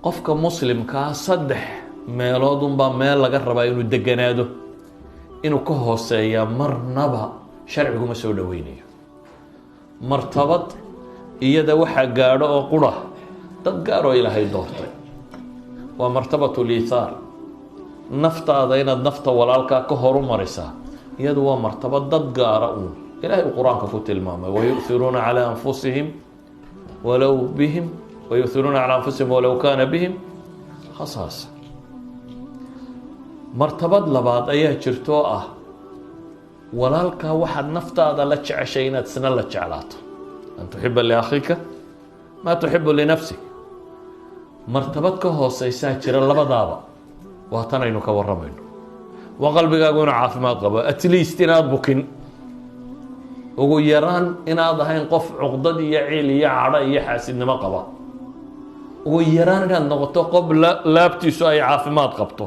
Qofka Muslimkaa saddex meelood unbaa meel laga rabaa inuu deganaado. Inuu ka hooseeyaa marnaba sharciguma soo dhoweynayo. Martabad iyada waxaa gaadho oo qura dad gaaroo Ilaahay doortay, waa martabat liithaar. Naftaada inaad nafta walaalkaa ka horu marisaa, iyadu waa martabad dad gaara uun Ilahay uu Qur-aanka ku tilmaamay: ويؤثرون على أنفسهم ولو بهم ويؤثرون على أنفسهم ولو كان بهم خصاصة. Martabad labaad ayaa jirto oo ah walaalkaa waxaad naftaada la jeceshay inaad isna la jeclaato, أن تحب لأخيك ما تحب لنفسك. Martabad ka hooseysaa jira labadaaba, waa tan aynu ka warramayno. Waa qalbigaagu inuu caafimaad qabo, at least inaad bukin, ugu yaraan inaad ahayn qof cuqdad iyo ciil iyo cadho iyo xaasidnimo qaba, ugu yaraan inaad noqoto qof laabtiisu ay caafimaad qabto.